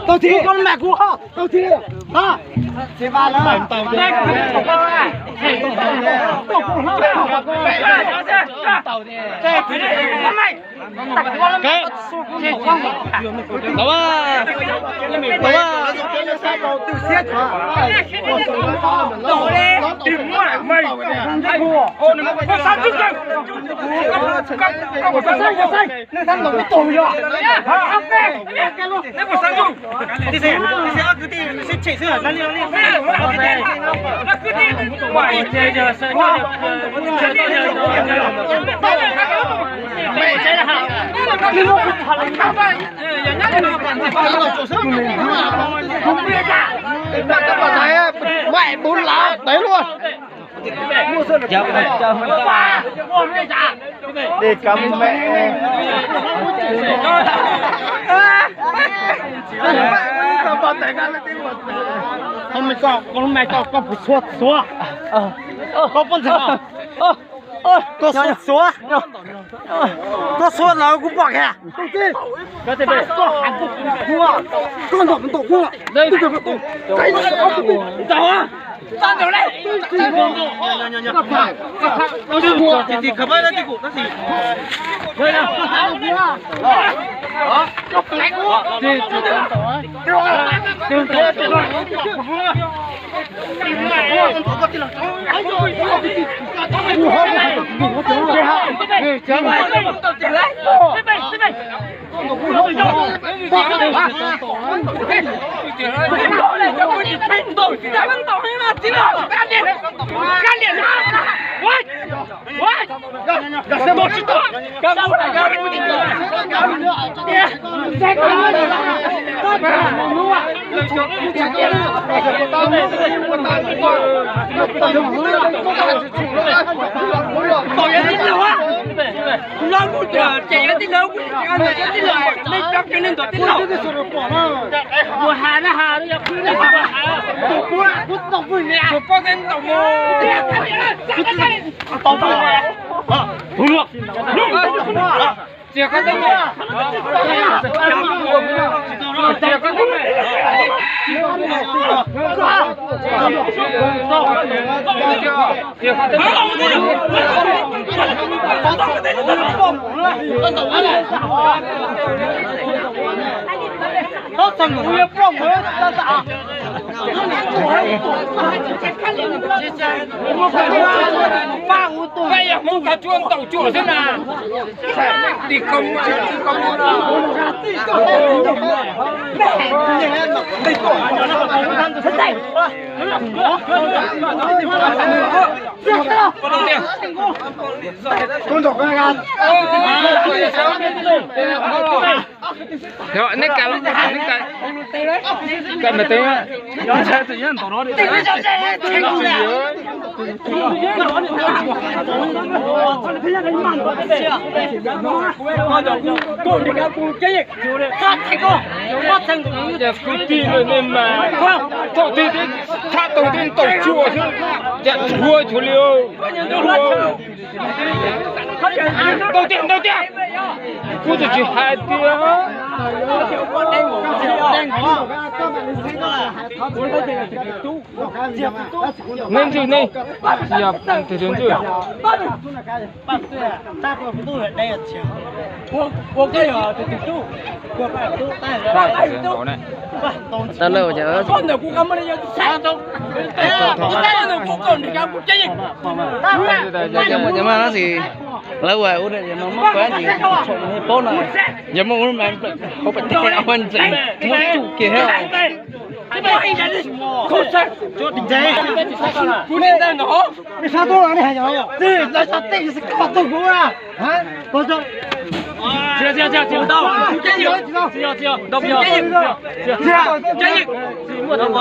Tau thiab, koj mẹ kuv tau thiab. Ha. Mẹ bún lá đấy luôn. Đi cắm mẹ. Không, mày cho, con mày cho con bụt xua xua. Con bụt xua xua. Con xua xua là con bọt kìa. Con bọt nó tụt kua. Đây, con bọt nó tụt. Tao á. Mus khav tsua ntaus cuam xwb na. Tim koj mus, tim koj mus. Neb ka, neb ka, ka me te. Kwv tij, nej mas thaum twg thab tau tej ntaus cuam xwb, cas tshuav cuag li. Ntaus tiag, ntaus tiag. Kuv tsis hais tias. Neb ntxwg ne, yog tus tus ntxwg. Tau lawm. Cov mas no xis lawv ua ua no muab pab ntsis tshum paub no. Yog muaj ua no mas pab pab ntsees muab tsuj kiag thiab. Không sao. Cho tỉnh táo. Phú Ninh đang nổ. Mày sao tôi mà mày hại nhau? Gì? Là sao tỉnh sẽ có tôi cũng à? Hả? Tôi cho. Chưa, chưa, chưa, chưa. Đâu? Trách nhiệm. Chưa, chưa. Đâu, chưa. Trách nhiệm. Chưa. Trách nhiệm. Mua thằng.